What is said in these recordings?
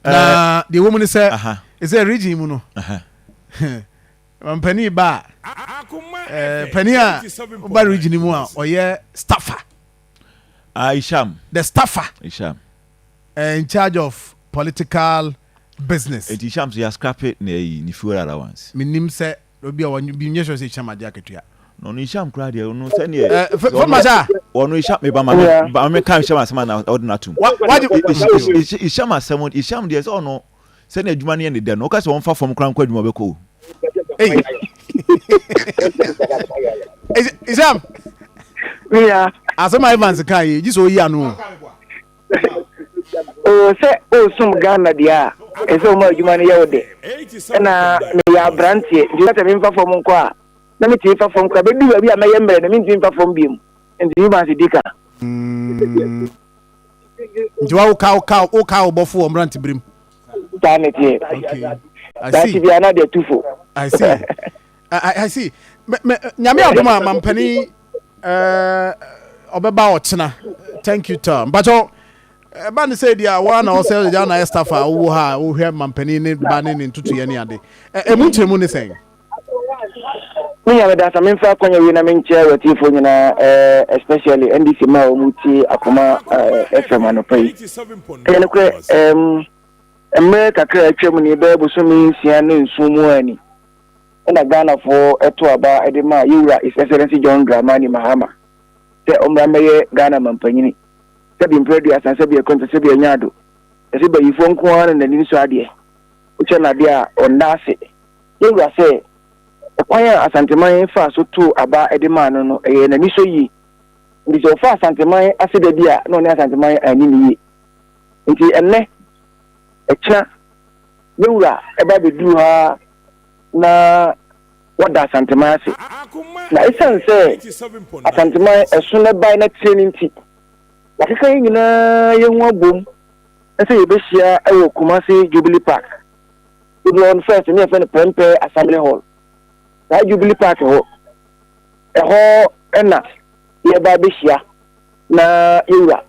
Na deɛ ɛwɔ mu ne sɛ, ɛsɛ region mu no, mpanin ba a, panin a ɔba region mu a ɔyɛ staffer. Ah, Isham. The staffer. Isham. In charge of political business. Eti Isham so yɛ scrap ne ayi ne fuel allowance. Menim sɛ obi a wɔn bi nyɛ sure sɛ Isham agye akatua. Na ɔno Isham koraa deɛ, ɔno sɛneɛ fɛn ɔno Isham meba ma me ba me ka Isham asɛm a na ɔde no atom. Wagye Isham asɛm, Isham deɛ, sɛ ɔno sɛneɛ adwuma no yɛ ne dɛ no, woka sɛ wɔmfa fam koraa nkɔ adwuma, ɔbɛkɔ o. Hey. Isham. Yeah. Asɛm a Evans ka yi gye sɛ oyi ano o. O sɛ osum Ghana deɛ a, ɛsɛ ɔmo adwuma no yɛ wo de. Ɛna meyɛ aberanteɛ nti sɛ memfa fam nkɔ a, na metumi fa fam kora bɛdu baabi a mɛyɛ mmerɛ no, mentumi mfa fam biom, nti Evans di ka. Nti wa woka wo bɔfo wɔ mmerante berem. Saa ne teɛ. Okay. I daakye see. Biara na deɛ tu fo. I see. I see. Me, Nyame adom a mampani ɔbɛba ɔkyena. Thank you, Tom. Mpakyɛw, ɛba ne sɛ deɛ wɔn na ɔsɛ ɔgya na ayɛ staff a wowɔ ha a wohwɛ mampani ne ba ne ne ntutuyɛ ne ade. Ɛmu nkyerɛmu ne sɛn? Me nyame da sa memfa akwanya wei na menkyerɛ watiefoɔ nyinaa, especially NDC ma a wɔn tie Akoma FM anɔpa yi. Ɛyɛ nokorɛ, mmerɛ kakra a atwa mu ni, bɛyɛ bosome 6 ne 7 mu ani ɛna Ghanafoɔ ɛto aba ɛde ma yɛwura His Excellency John Dramani Mahama sɛ ɔmmra mmɛyɛ Ghana mampanyini. Sɛbi mprɛ 30, sɛbi ɛkɔnta, sɛbi ɛnya ado, ɛsɛ bayifoɔ nko ara na n'ani so adeɛ wokyɛ n'adeɛ a ɔnda ase. Yɛwura sɛ ɛkwan a Asanteman fa so to aba de maa no, ɛyɛ n'ani so yie, nti sɛ ɔfa Asanteman ase da bi a na ɔne Asanteman anni ne yie. Nti ɛnnɛ ɛkyena yɛwura ɛba bɛduru ha na wɔda Asanteman ase, na ɛsiane sɛ Asanteman ɛso no bae no tire no nti, wakeka yɛn nyinaa yɛn ho abom sɛ yɛbɛhyia wɔ Kumase Jubilee Park. Dodoɔ no first ne yɛfrɛ no Prempeh Assembly Hall. Saa Jubilee Park hɔ, ɛhɔ ɛna yɛba abɛhyia na yɛwura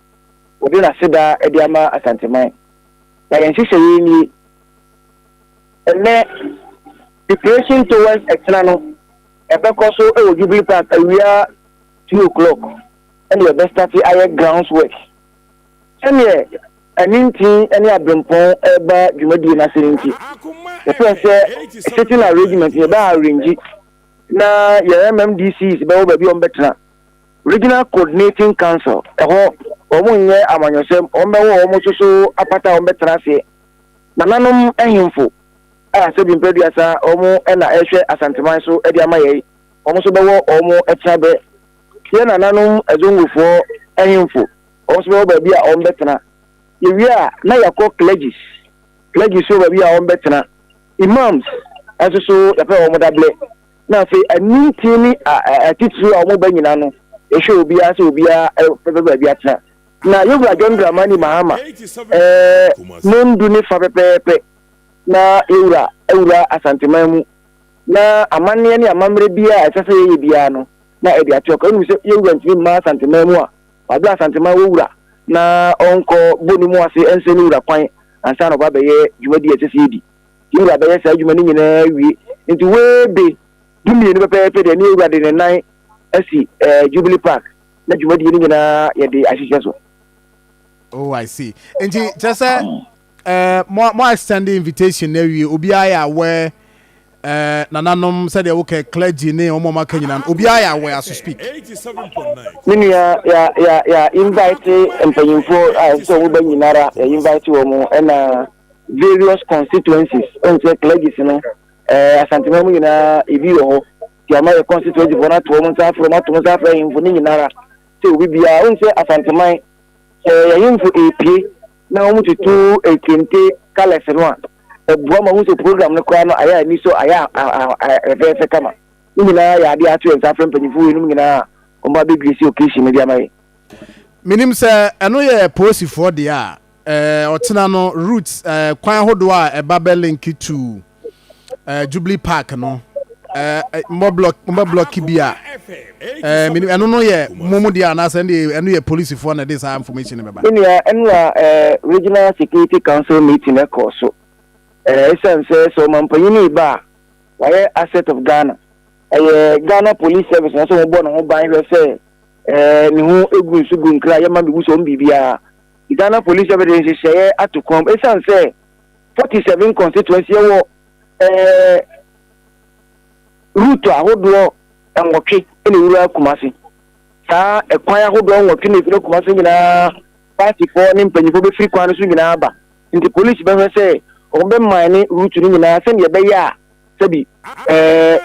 wɔde n'aseda de ama Asanteman. Na yɛn nhyehyɛ yɛn nie: ɛnɛ preparation towards ɛtena no ɛbɛkɔ so wɔ Jubilee Park awia 2 o'clock, ɛna yɛbɛstart ayɛ grounds work sɛneɛ ɛne ntin ne abempɔn ɛba dwumadie no ase no. Nti yɛpɛ sɛ sitting arrangement yɛbɛ arrange na yɛn MMDCs bɛwɔ baabi a wɔbɛtena. Regional Coordinating Council ɛhɔ, wɔn nyɛ amanyɔsɛm, wɔn bɛwɔ wɔn nso so apata a wɔn bɛtena aseɛ. Nananom ahemfo a sɛbi mpɛduasa wɔn ɛna ɛhwɛ Asanteman so ɛde ama yɛn, wɔn nso bɛwɔ wɔn ɛtena bɛ. Yɛn nananom Azongofoɔ ahemfo, wɔn nso bɛwɔ baabi a wɔn bɛtena. Yɛwie a, na yɛakɔ clergies. Clergies so baabi a wɔn bɛtena. Imams nso so yɛpɛ wɔn dablɛ. Na afei anintin ne atitiriw a wɔn ba nyinaa no, yɛhwɛ obiara sɛ obiara bɛbɛ baabi atena. Na yɛwura John Dramani Mahama 12:30 pɛpɛɛpɛ na yɛwura awura Asanteman mu, na amanneɛ ne amammerɛ biara a ɛsɛ sɛ yɛyɛ biara no na ɛde ato akɔ. Ɛnum sɛ yɛwura ntumi mma Asanteman mu a wabere Asanteman wɔ wura na ɔnkɔ bɔ ne mu ase ɛnsɛ ne wura kwan ansa na ɔba bɛyɛ dwumadi a ɛsɛ sɛ yɛdi. Yɛwura bɛyɛ saa adwuma no nyinaa wie nti weebe 12 pɛpɛɛpɛ deɛ, ne yɛwura de ne nan asi Jubilee Park na dwumadie no nyinaa yɛde ahyehyɛ so. Oh, I see. Nti kyerɛ sɛ mo extend invitation na awie, obiara yɛ aware, nananom sɛdeɛ wokɛ, clergy ne wɔn a wɔaka nyinaa no, obiara yɛ aware as you speak? Me nua, yɛ invite mpanyinfoɔ a ɛsɛ sɛ wɔn ba nyinara, yɛ invite wɔn, ɛna various constituencies. Ɛn sɛ clergies no, Asanteman mu nyinaa ebi wɔ hɔ, nti ama yɛ constituency foɔ no ato wɔn nsa afrɛ wɔn, ato wɔn nsa afrɛ ahemfo ne nyinara sɛ obi biara wɔn sɛ Asanteman sɛ yɛhemfo epie na wɔn tutu kente colours no a, ɛboa ma wɔn sɛ program no koraa no ayɛ ani so, ayɛ fɛfɛɛfɛ kama. Ne nyinaa yɛ adeɛ ato yɛn nsa afrɛ mpanyinfoɔ weinom nyinaa a wɔn ba bɛgrace occasion no de ama yɛ. Menim sɛ ɛno yɛ polisifoɔ deɛ a ɔtena no route, kwan ahodoɔ a ɛba bɛ link to Jubilee Park no. Ɛɛ mbɔ block mbɔ block bi a ɛɛ menim ɛno no yɛ mo mo deɛ anaasɛ ɛno deɛ ɛno yɛ polisifoɔ na ɛde saa information no bɛba. Me nua ɛno a ɛɛ Regional Security Council meeting ɛkɔɔ so ɛɛ ɛsiane sɛ sɛ ɔmampanyin reba a wayɛ asset of Ghana ɛyɛ Ghana Police Service na sɛ wɔbɔ ne ho ban hwɛ sɛ ɛɛ ne ho egu nsu gu nkra yɛma mebu sɛ wɔn biribiara Ghana Police Service de nhyehyɛeɛ ato kwan mu ɛsiane sɛ 47 constituency yɛwɔ ɛɛ route ahodoɔ nwɔtwe na ɛwura Kumasi. Saa ɛkwan ahodoɔ nwɔtwe na ɛfiri Kumasi nyinaa paatifoɔ ne mpanyinfoɔ bɛfiri kwan no so nyinaa ba. Nti polisi bɛhwɛ sɛ wɔn bɛman ne route no nyinaa sɛdeɛ ɛbɛyɛ a sɛbi ɛɛ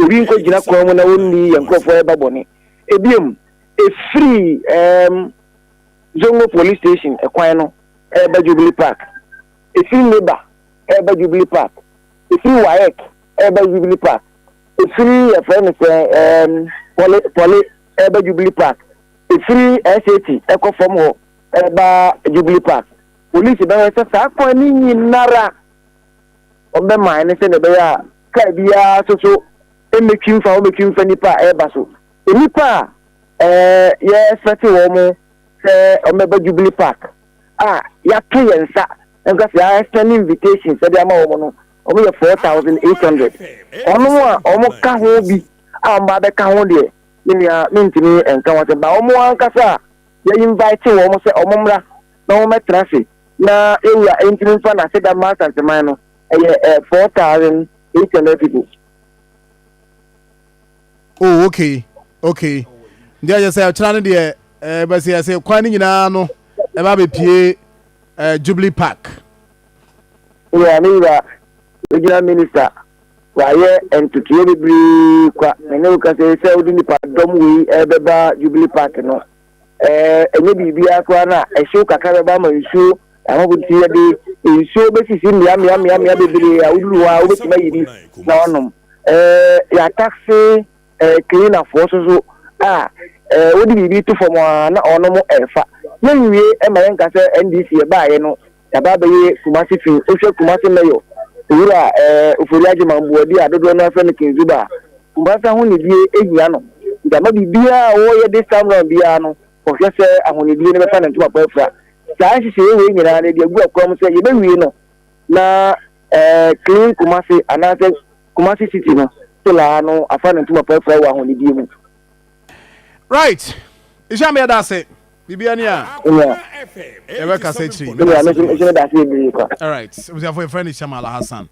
obi nkɔgyina kwan mu na wɔnni yɛn nkurɔfoɔ ɛba bɔne. Ebiem ɛfiri ɛɛm Zongo police station ɛkwan no ɛreba Jubilee Park, ɛfiri Labour ɛreba Jubilee Park, ɛfiri WAEC ɛreba Jubilee Park, ɛfiri yɛfrɛ no sɛ ɛɛm Pɔle Pɔle ɛreba Jubilee Park, ɛfiri SAT ɛkɔ fam hɔ ɛreba Jubilee Park. Polisi bɛhwɛ sɛ saa kwan no nyinara wɔbɛman no sɛdeɛ ɛbɛyɛ a kaa biara so so mmɛtwi mfa wɔmmɛtwi mfa nnipa a ɛreba so. Nnipa a ɛɛ yɛ expect wɔn sɛ wɔbɛba Jubilee Park a yɛato yɛn nsa nka sɛ yɛ extend invitation sɛde ama wɔn no, wɔn yɛ 4,800. Wɔn a wɔn ka ho bi a wɔn ba bɛka ho deɛ, me nua mentumi nka ho asɛm. Ba wɔn ankasa a yɛ invite wɔn sɛ wɔn mmra na wɔn mmɛtena ase na ewura ntumi nfa n'aseda mma Asanteman no, ɛyɛ 4,800 people. Oh, okay, okay. Nti ɛyɛ sɛ ɔkyena no deɛ ɛɛ bɛsɛ yɛsɛ kwan no nyinaa no ɛba abɛpie ɛɛ Jubilee Park. Yeah, me wura regional minister wayɛ ntotoeɛ bebree kwa. Me ne wo kasa yi sɛ wode nipa dɔm wei ɛbɛba Jubilee Park no ɛɛ ɛnyɛ biribiara koraa na ɛhyew kakra bɛba ama nsuo ahɔho nti yɛde nsuo bɛsisi mmea mmea mmea mmea bebree a woduru hɔ a wobɛtumi ayi bi na wanom. Ɛɛ yɛatakse ɛɛ cleanerfoɔ nso so a ɛɛ wode biribi to fam a na ɔnom ɛrefa. Yɛnwie ɛma yɛnka sɛ NDC ɛbaeɛ no yɛaba abɛyɛ Kumasi fi. Wohwɛ Kumasi mayor Owura ɛɛ Ofori Agyeman Boadi a dodoɔ no afrɛ no King Zuba a, Kumasi ahonidie hia no. Nti ama biribiara a wɔyɛ this time round biara no ɔhwɛ sɛ ahonidie no bɛfa ne ntoma pa afira. Saa nhyehyɛeɛ wei nyinaa no yɛde agu akwan mu sɛ yɛbɛwie no na ɛɛ clean Kumasi anaasɛ Kumasi city no tolaa no afa ne ntoma pa afira wɔ ahonidie mu. Right. Isham yɛda ase. Biribi ani a yɛbɛkasa akyiri. Meda ase bebree kwa. All right. Abusuafo yɛfrɛ no Isham Alhassan.